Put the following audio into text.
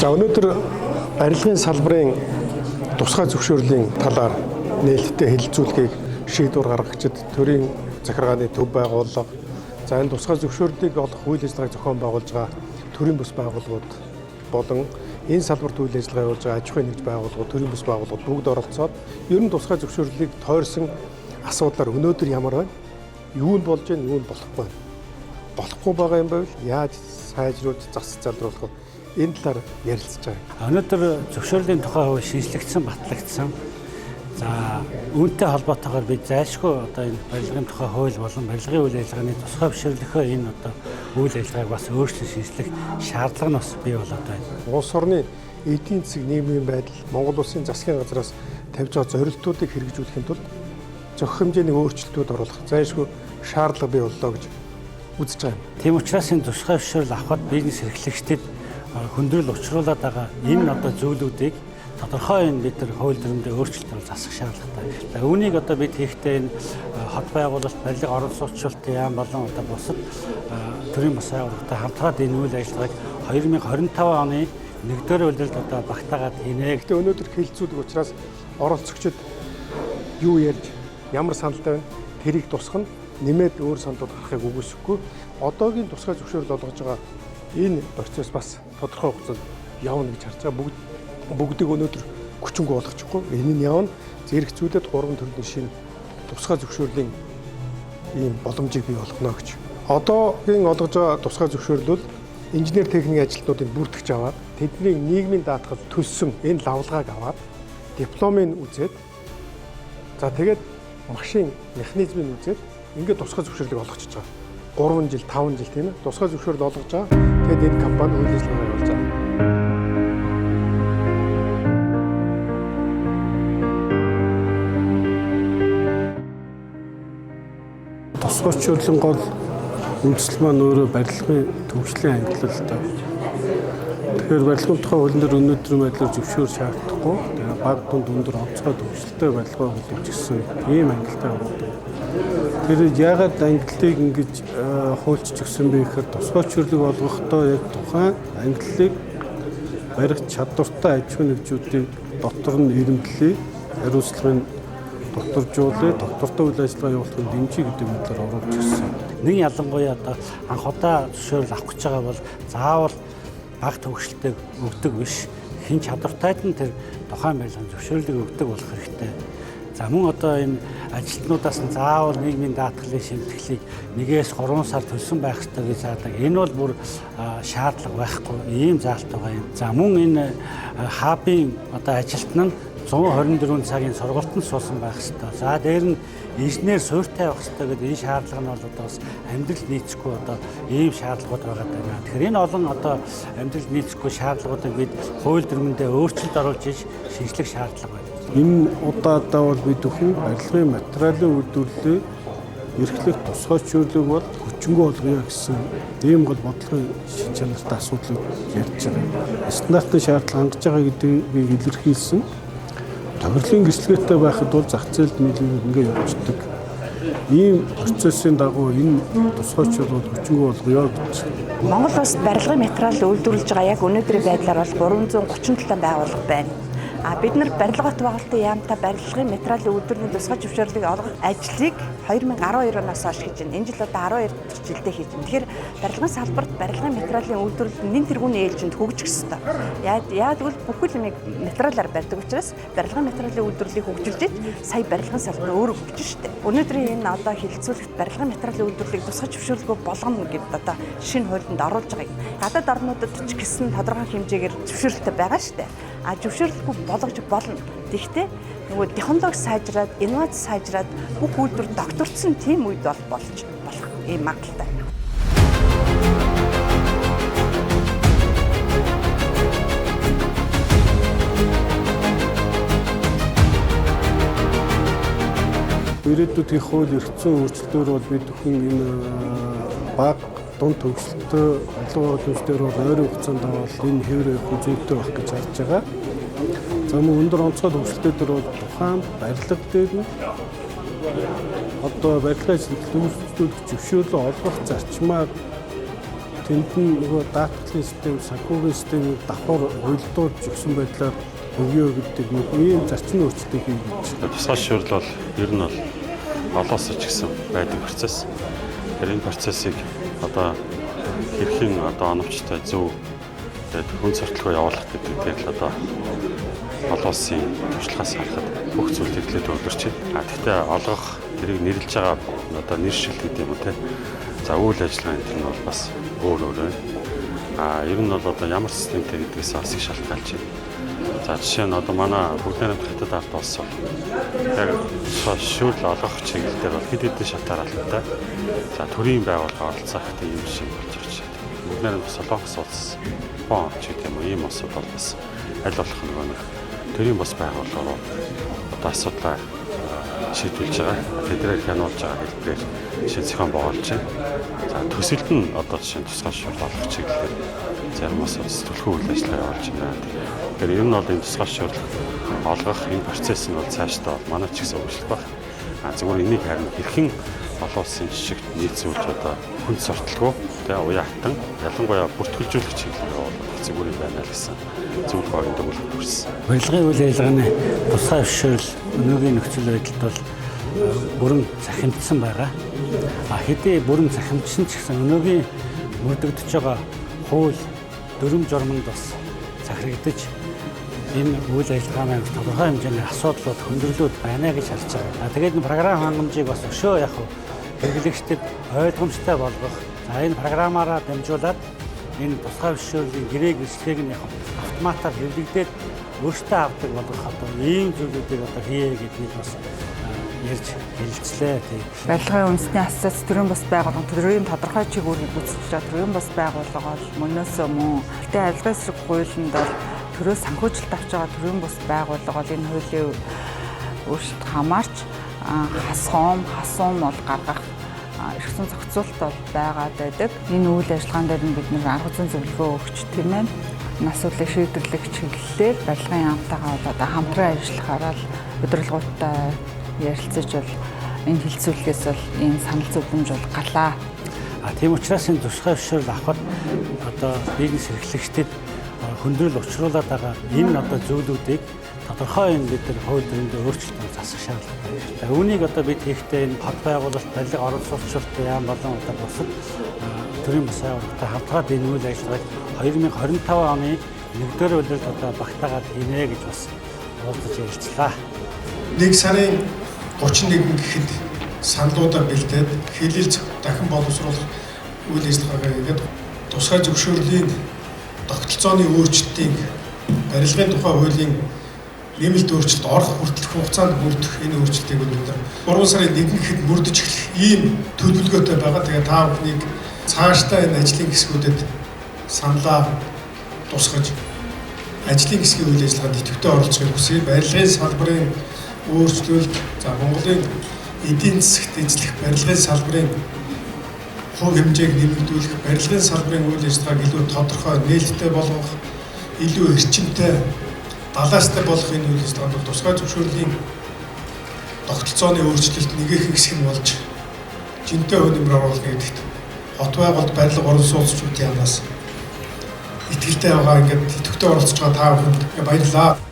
За өнөөдөр барилгын салбарын тусгай зөвшөөрлийн талаар нээлттэй хэлэлцүүлгийг шийдвэр гаргагчид төрийн захиргааны төв байгууллага, за энэ тусгай зөвшөөрлийг олох үйл ажиллагааг зохион байгуулж байгаа төрийн бус байгууллагууд болон энэ салбарт үйл ажиллагаа явуулж байгаа аж ахуйн нэгж байгууллагууд, төрийн бус байгууллагууд бүгд оролцоод ер нь тусгай зөвшөөрлийг тойрсон асуудлаар өнөөдөр ямар байна? Юу нь болж байна, юу нь болохгүй байна? Болохгүй байгаа юм байвал яаж сайжруулж, зас залруулах вэ? Энэ талаар ярилцж байгаа. Өнөөдөр зөвшөөрлийн тухай хууль шинжлэгдсэн, батлагдсан. За үүнтэй холбоотойгоор бид зайлшгүй одоо энэ барилгын тухай хууль болон барилгын үйл ажиллагааны тусгай зөвшөөрлөхөө энэ одоо үйл ажиллагааг бас өөрчлөн шинжлэх шаардлага нь бас бий болоод байна. Улс орны эдийн засаг нийгмийн байдал, Монгол улсын засгийн газраас тавьж байгаа зорилтуудыг хэрэгжүүлэхийн тулд зохих хэмжээний өөрчлөлтүүд оруулах зайлшгүй шаардлага бий боллоо гэж үзэж байгаа юм. Тийм учраас энэ тусгай зөвшөөрөл авахад бизнес эрхлэгчдэд хүндрэл учруулад байгаа энэ одоо зүйлүүдийг тодорхой энэ бид нар хууль дүрмдээ өөрчлөлт оруулах засах шаардлагатай. За үүнийг одоо бид хийхдээ энэ хот байгуулалт, барилга орон сууцчлалтын яам болон одоо бусад төрийн бас байгууллагатай хамтраад энэ үйл ажиллагааг 2025 оны 1-р улиралд одоо багтаагаад хийнэ. Гэхдээ өнөөдөр хэлэлцүүлэг учраас оролцогчид юу ярьж, ямар саналтай байна тэрийг тусгана, нэмээд өөр саналууд гарахыг үгүйсэхгүй. Одоогийн тусгай зөвшөөрөл олгож байгаа энэ процесс бас тодорхой хугацаанд явна гэж харж байгаа. Бүгдийг өнөөдөр хүчингү болгочихгүй. Энэ нь явна. Зэрэгцүүлээд гурван төрлийн шинэ тусгай зөвшөөрлийн ийм боломжийг бий болгоно гэж. Одоогийн олгож байгаа тусгай зөвшөөрөл бол инженер техникийн ажилтнуудыг бүртгэж аваад тэдний нийгмийн даатгал төлсөн энэ лавлгааг аваад дипломыг үзээд за тэгээд машин механизмыг үзээд ингээд тусгай зөвшөөрлийг олгочихж байгаа. 3 жил, 5 жил тийм ээ тусгай зөвшөөрөл олгож байгаа. Тэгээд энэ компани үйл ажиллагаа явуулж байгаа. Тусгай зөвшөөрлийн гол үндсэл маань өөрөө барилгын төвшлийн ангилал л доо. Тэгэхээр барилгын тухай хуулийн дээр өнөөдрийн байдлаар зөвшөөр шаардахгүй. Тэгээ баг дунд өндөр онцгой төвшлөлтэй барилга байгуулж гэсэн ийм ангилалтай байна. Тэр яагаад ангиллыг ингэж хуульчж өгсөн бэ гэхээр тусгай зөвшөөрлийг олгохдоо яг тухайн ангиллыг барих чадвартай аж ахуйн нэгжүүдийн дотор нь эрэмблэе, хариуцлагыг докторжуулъя, доктортой үйл ажиллагаа явуулахыг дэмжиж гэдэг мэдлэр оруулж ирсэн. Нэг ялангуяа одоо анх удаа зөвшөөрөл авах гэж байгаа бол заавал баг төвшөлтөд өгдөг биш. Хэн чадвартайд нь тэр тухайн барилгын зөвшөөрлийг өгдөг болох хэрэгтэй. За мөн одоо энэ ажилтнуудаас нь заавал нийгмийн даатгалын шимтгэлийг 1-3 сар төлсөн байх ёстой гэж заадаг. Энэ бол бүр шаардлага байхгүй ийм заалт байгаа юм. За мөн энэ хабын одоо ажилтан нь 124 цагийн сургалтанд суусан байх ёстой. За дээр нь инженер суурьтай байх ёстой гэдэг энэ шаардлага нь бол одоо бас амьдрал нийцэхгүй одоо ийм шаардлагууд байгаа даа. Тэгэхээр энэ олон одоо амьдрал нийцэхгүй шаардлагуудыг бид хууль дүрмэндээ өөрчлөлт оруулж иж шинжлэх шаардлага байна. Энэ удаадаа бол бид бүхэн барилгын материалын үйлдвэрлэлийг эрхлэх тусгай зөвшөөрлийг бол хүчингү болгоё гэсэн ийм гол бодлогын шин чанартай асуудлыг ярьж байгаа. Стандартын шаардлага хангаж байгаа гэдгийг илэрхийлсэн. Тохирлын гэрчлэгээтэй байхад бол зах зээлд нийлүүлэг ингээ явждаг. Ийм процессын дагуу энэ тусгай зөвшөөрөл хүчингү болгоё гэж. Монгол улс барилгын материал үйлдвэрлэж байгаа яг өнөөдрийн байдлаар бол 337 байгууллага байна. А бид нар барилга бат байгуулалтын яамтай барилгын материалын үйлдвэрлэлийн тусгай зөвшөөрлийг олгох ажлыг 2012 оноос хойш хийж байна. Энэ жил одоо 12 дахь жилдээ хийж байна. Тэгэхээр барилгын салбарт барилгын материалын үйлдвэрлэл нэн тэргүүний ээлжинд хөгжих ёстой. Яа тэгвэл бүхэл юмыг материалаар барьдаг учраас барилгын материалын үйлдвэрлэлийг хөгжүүлж сая барилгын салбар өөрөө хөгжин штэ. Өнөөдрийн энэ одоо хэлэлцүүлэгт барилгын материалын үйлдвэрлэлийг тусгай зөвшөөрлгүй болгоно гэдээ одоо шинэ хуулинд оруулж байгаа юм. Гадаад орнуудад ч гэсэн тодорхой хэмжээгээр зөвшөөрөлтэй байгаа штэ. А зөвшөөрлгүй болгож болно. Тэгэхдээ нөгөө технологи сайжраад, инновац сайжраад бүх үйлдвэр докторцсон тийм үед бол болж болох ийм магадлалтай. Ирээдүйд их хууль эрх зүйн өөрчлөлтөөр бол бид бүхэн энэ баг дунд төвшлөлтөө олон боломжтой бол ойрын хугацаанд бол энэ хэвээр явах зүйтэй байх гэж харж байгаа. За мөн өндөр онцгой төвшлөлтөө дээр бол тухайн барилга дээр нь одоо барилгын үйлдвэрлэх зөвшөөрлөө олгох зарчмаар Тэнд нь нөгөө даатгалын систем, санхүүгийн системийг давхар уялдуулж өгсөн байдлаар өгөө гэдэг нэг ийм зарчмын өөрчлөлтийг хий гэж. Тусгай зөвшөөрөл бол ер нь бол олон улсад ч гэсэн байдаг процесс. Тэгэхээр энэ процессыг одоо хэрхэн одоо оновчтой, зөв, тэгээд хүн сурталгүй явуулах гэдэг дээр л одоо олон улсын туршлагаас харахад бүх зүйл тэглээ төвлөрч байна. А тэгтээ олгох, тэрийг нэрлэж байгаа одоо нэршил гэдэг юм уу те. За, үйл ажиллагаа энэ нь бол бас өөр өөр байна. А ер нь бол одоо ямар системтэй гэдгээс бас их шалтгаалж байна. За, жишээ нь одоо манай Бүгд Найрамдах Хятад ард улс бол яг зөвшөөрөл олгох чиглэл дээр бол хэд хэдэн шатаар алхамтай. За, төрийн байгууллага оролцох гэдэг ийм жишээ болж байгаа жишээ. Бүгд Найрамдах Солонгос улс, Япон ч гэдэг юм уу, ийм улсууд бол бас аль болох нөгөө нэг төрийн бас байгууллага руу одоо асуудлаа шийдвэрлэж байгаа. Тэднийг хянуулж байгаа хэлбэрээр жишээ зохион байгуулж байна. За, төсөлд нь одоо жишээ нь тусгай зөвшөөрөл олгох чиглэлээр зарим улсууд түлхүү үйл ажиллагаа явуулж байна. Тэгэхээр ер нь бол энэ тусгай зөвшөөрөл олгох энэ процесс нь бол цаашдаа бол манай ч гэсэн үргэлжлэх байх. А зүгээр энийг харин хэрхэн олон улсын жишгт нийцүүлж одоо хүнд сурталгүй тэгээ уян хатан, ялангуяа бүртгэлжүүлэх чиглэлээр явуулах зүгээр юм байна л гэсэн зөвлөх багийн дүгнэлт хүрсэн. Барилгын үйл ажиллагааны тусгай зөвшөөрөл өнөөгийн нөхцөл байдалд бол бүрэн захимдсан байгаа. А хэдий бүрэн захимдсан ч гэсэн өнөөгийн мөрдөгдөж байгаа хууль дүрэм журманд бас захирагдаж энэ үйл ажиллагаа маань тодорхой хэмжээний асуудлууд, хүндрэлүүд байна гэж харж байгаа. Тэгээд энэ програм хангамжийг бас өшөө яг хэрэглэгчдэд ойлгомжтой болгох. За, энэ програмаараа дамжуулаад энэ тусгай зөвшөөрлийн гэрээг эрсдлийг нь яг автоматар хэвлэгдээд өөртөө авдаг болгох одоо ийм зүйлүүдийг одоо хийе гэдгийг бас ярьж хэлэлцлээ. Барилгын үндэсний ассоциац төрийн бус байгууллага төрийн тодорхой чиг үүргийг гүйцэтгэж байгаа төрийн бус байгууллага бол мөнөөсөө мөн. Гэхдээ авилгын эсрэг хуулинд бол төрөөс санхүүжилт авч байгаа төрийн бус байгууллага бол энэ хуулийн өөрчлөлт хамаарч хасуум бол гаргах эрх зүйн зохицуулалт бол байгаад байдаг. Энэ үйл ажиллагаан дээр нь бид нэр арга зүйн зөвлөгөө өгч, тийм ээ, энэ асуудлыг шийдвэрлэх чиглэлээр барилгын яамтайгаа бол одоо хамтран ажиллахаараа л удирдлагуудтай ярилцаж бол энэ хилцүүлгээс бол ийм санал зөвлөмж бол гарлаа. А тийм учраас энэ тусгай зөвшөөрөл авахад одоо бизнес эрхлэгчдэд хүндрэл учруулад байгаа энэ одоо зүйлүүдийг тодорхой энэ бид нар хууль дүрмэнд өөрчлөлт засах шаардлагатай. Үүнийг одоо бид хийхдээ энэ хот байгуулалт, барилга оролцуулалт яам болон одоо бусад төрийн бас байгууллагатай хамтраад энэ үйл ажиллагааг 2025 оны 1-р улиралд одоо багтаагаад хийнэ гэж бас уулзаж ярилцлаа. 1 сарын 31 гэхэд саналуудаа бэлдээд хилэлц дахин боловсруулах үйл ажиллагаагаа хийгээд тусгай зөвшөөрлийн тогтолцооны өөрчлөлтийг, барилгын тухай хуулийн нэмэлт өөрчлөлт орох хүртэлх хугацаанд мөрдөх энэ өөрчлөлтийг өнөөдөр 3 сарын 1 гэхэд мөрдөж эхлэх ийм төлөвлөгөөтэй байгаа. Тэгээ та бүхнийг цаашдаа энэ ажлын хэсгүүдэд саналаа тусгаж ажлын хэсгийн үйл ажиллагаанд идэвхтэй оролцохыг хүсье. Барилгын салбарын өөрчлөлт, за Монголын эдийн засагт эзлэх барилгын салбарын хувь хэмжээг нэмэгдүүлэх, барилгын салбарын үйл ажиллагааг илүү тодорхой, нээлттэй болгох, илүү эрчимтэй, далаастай болох энэ үйл ажиллагаанд бол тусгай зөвшөөрлийн тогтолцооны өөрчлөлт нэгэн хэсэг нь болж жинтэй хувь нэмэр оруулна гэдэгт хот байгуулалт барилга оролцуулагчдын яамнаас итгэлтэй байгаа, ингээд идэвхтэй оролцож байгаа та бүхэнд баярлалаа.